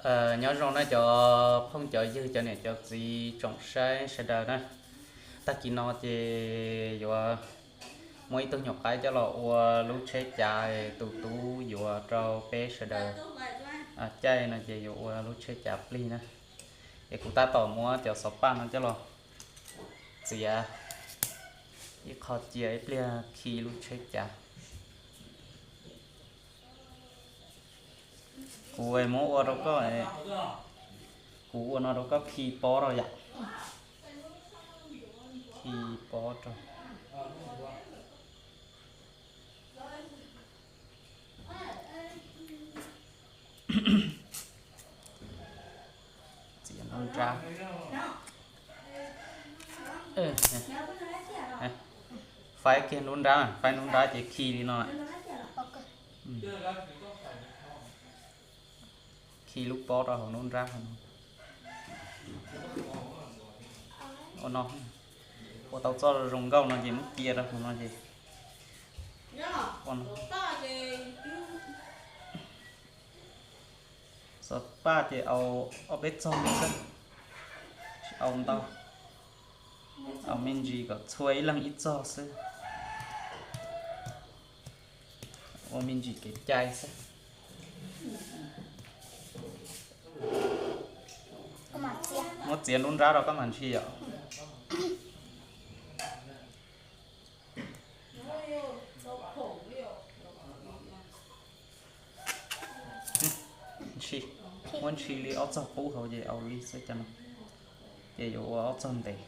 Nyob zoo na cov phooj cov ywg, cov niam cov txiv tsoom saib sawv daws na. Tag kis no ces yuav muaj ib tug nyuam qaib coj los ua lub tsheb cav, tus tub yuav rau peb sawv daws caij no ces yuav ua lub tsheb cav plig na. Es kuv tab tom muab cov xov paj no coj los txiav ib qho cia ib pliag khi lub tsheb cav. Kuv muab ua rau koj, kuv ua no rau koj khi pob rau yom. Khi pob rau. Txiav nruab nrab. Faib kiag nruab nrab, faib nruab nrab ces khi li no. Khi lub pob rau hauv nruab nrab no. Ua no, ua tau txoj zoo nkauj no ces muab cia rau hauv no ces ua no. Xov paj ces au ob peb txog xwb, tsis au ntau. Au me ntsis kom txhua ib leeg ib txog xwb. Ua me ntsis kev cai xwb. Muab txiav nruab nrab rau koj mas ntshis yom. Ntshis, muab ntshis li ob txog qub hauv ces au li xwb cov no. Ces yuav ua ob txog ntev.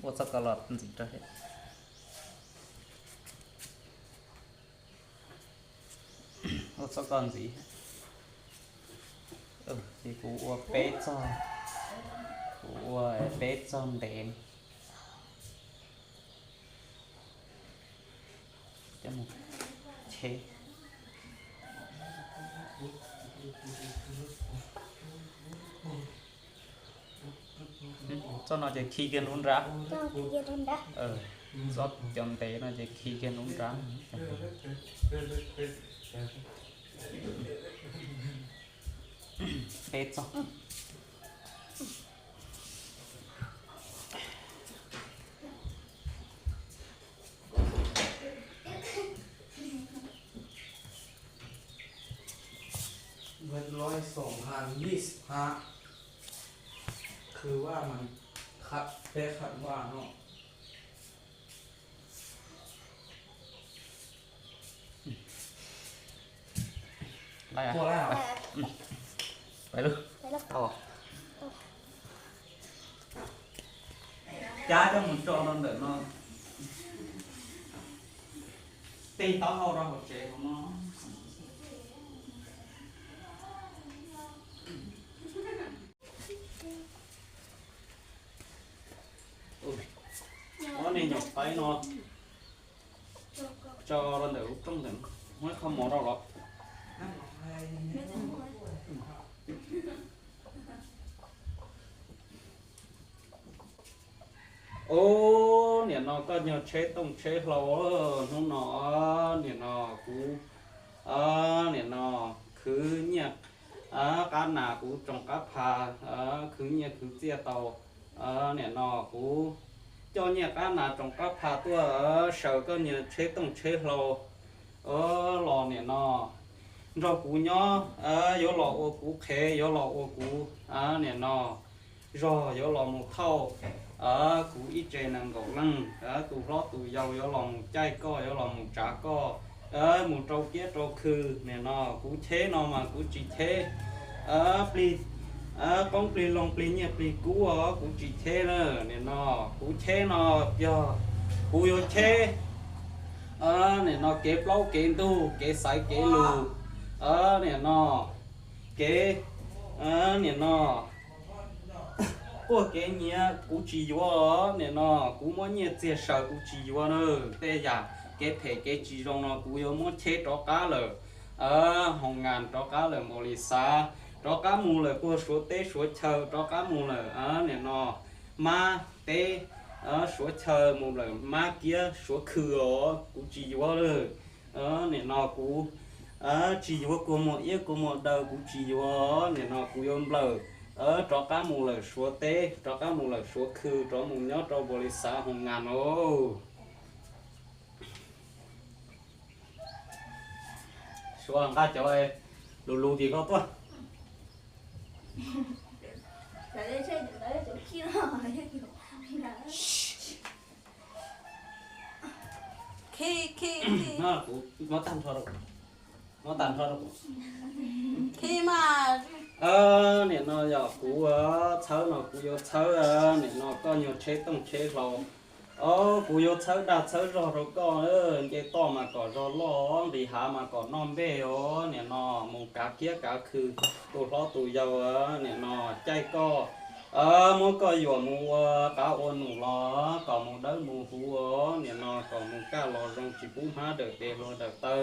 Ua txoj ko los ntxiv rau thiab. Ua txoj ko ntxiv. Ces kuv ua peb txog, kuv ua peb txog ntev. Coj mus cheb. Txoj no ces khi kiag nruab nrab. Txoj cov ntev no ces khi kiag nruab nrab. Peb txoj. Webร้อย สองพันยี่สิบห้า คือว่ามันคัดแค่คัดว่าเนาะ Pais lawm. Cab coj mus tso rau ntawm no. Tej taub hau rau hauv tsev no. Ob niag nyuam qaib no tso rau ntawm lub rooj ntawm no, muab qho mov rau los. Ub, nim no koj nyuag tsheb tooj tsheb hlau, hnub no nim no kuv, nim no khwv nyiaj qab nas kuv tsoos qab pha, khwv nyiaj khwv txiaj tau. Nim no kuv coj nyiaj qab nas tsoos qab pha tuaj saws koj nyuag tsheb tooj tsheb hlau los nim no nrog kuv nyob, yuav los ua kuv qhev, yuav los ua kuv, nim no zog, yuav los mus thauj kuv ib tse nees nkaum leej, tus hlob tus yau yuav los mus caij koj, yuav los mus tsav koj mus rau kiab rau khw. Nim no kuv cheb no mas kuv tsis cheb plig qoob plig loo plig nyiaj plig kub os, kuv tsis cheb na. Nim no kuv cheb no yog kuv yuav cheb nim no kev plaub kev ntug, kev xaiv kev lus, nim no kev, nim no quaj kev nyiav kuv tsis yuav. Nim no kuv muab nyiaj txiag saws kuv tsis yuav na. Tej yam kev phem kev tsis zoo no kuv yuav muab cheb rov qab lawm. Hoo Ngas rov qab lawm npaum li xav, rov qab mus lawm puag Suav teb Suav chaw, rov qab mus lawm nim no Mab teb Suav chaw, mus lawm Mab kiab Suav khw os, kuv tsis yuav lawm. Nim no kuv tsis yuav kua muag iab kua muag daw, kuv tsis yuav. Nim no kuv yuav nplawm rov qab mus lawm Suav teb, rov qab mus lawm Suav khw, rov mus nyob rau npaum li xav Hoo Ngas os. Suav nqa cov lus lus tim koj tuaj. Kuv muab tag nrho rau, muab tag nrho rau kuv. Nim no yog kuv txhawb no kuv yuav txhawb, nim no koj nyuag tsheb tooj tsheb hlau, kuv yuav txhawb dag txhawb zog rau koj. Nce toj mas kom zog loj, nqis hav mas kom noj npej os. Nim no mus kav kiab kav khw, tus hlob tus yau nim no caij koj, muab koj yuam mus ua qab ua num los kom mus dawb mus huv os. Nim no kom mus kaj los zoo tsis pub hmab dawm tes hluas dawm taw.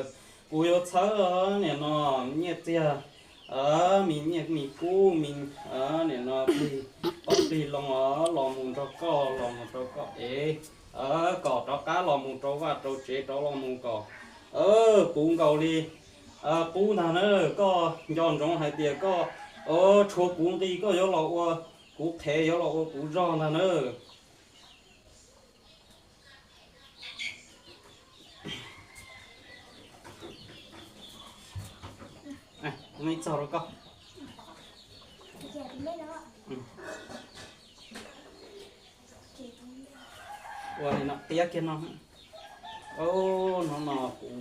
Kuv yuav txhawb nim no nyiaj txiag, me nyiaj me kub, nim no plig, pab plig loo os, los mus nrog koj, los mus rau koj ev, kom rov qab los mus rau vaj rau tsev rov los mus kom puv nkaus li qub ntag na. Koj nco ntsoov hais tias koj tshuav kuv nqi koj yuav los ua kuv qhev, yuav los ua kuv zog ntag na. Ib txog rau koj. Ua li no tiab kiag no. Hnub no kuv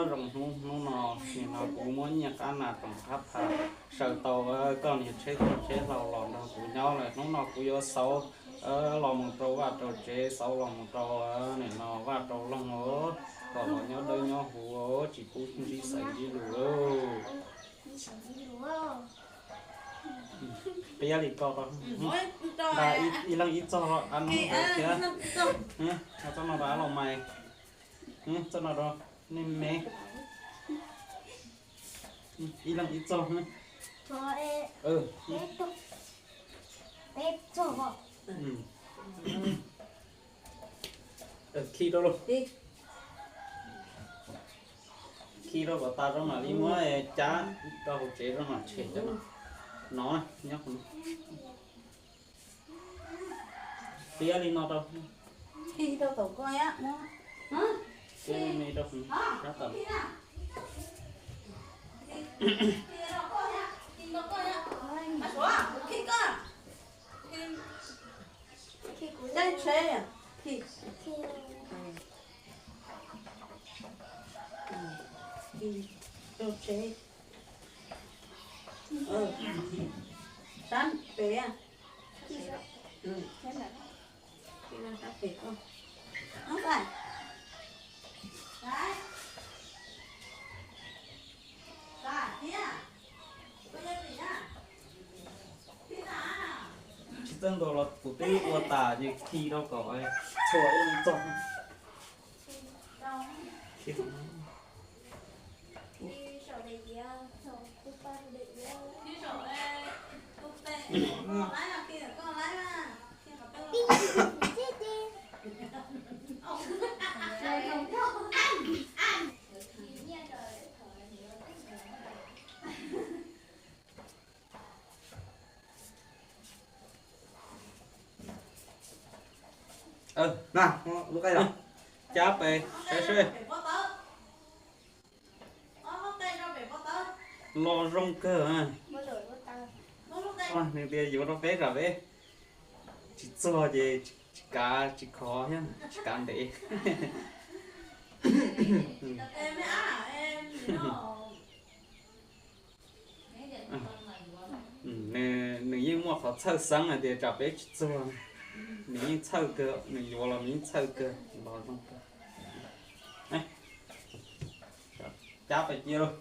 zoo hnub, hnub no nim no kuv muab nyiaj qab nas roos qab pha saws tau koj niag tsheb toj tsheb hlau los nrog kuv nyob lawm. Hnub no kuv yuav xauv los mus rau vaj rau tsev, xauv los mus rau nim no vaj rau loog os, kom los nyob dawb nyob huv, tsis pub ntsib xaiv ntsib lus lauj. Qiab li koj tau, nqa ib leeg ib txog a no thiab. Txoj no rau los mais, txoj no rau nej me, ib leeg ib txog. Khi rau lauj. Khi rau kom tas rau mam li muab cab rau hauv tsev rau mam tshem cov no. No, nyob qhov no. Qiab li no rau. Khi rau tom koj, khi rau, rau tom. Khi koj. Khi kuv teb tsheb, khi, khi rau tsev. Sab pem, khi sab pem koj. Tsis txawj nkaus los kuv twb ua tas ces khi rau kom txhua ib leeg txog. Cab pes saib seb. Los zoo kawg. Nws tias yuav rau peb tsam peb tsis txuag ces tsis kav tsis khov thiab tsis kav ntev. Nws yeej muaj qhov txhawj xeeb hais tias tsam peb tsis txuag. Nws yeej txhawj kawg, nws yuav los nws yeej txhawj kawg, los zoo kawg. Cab pes cia lauj.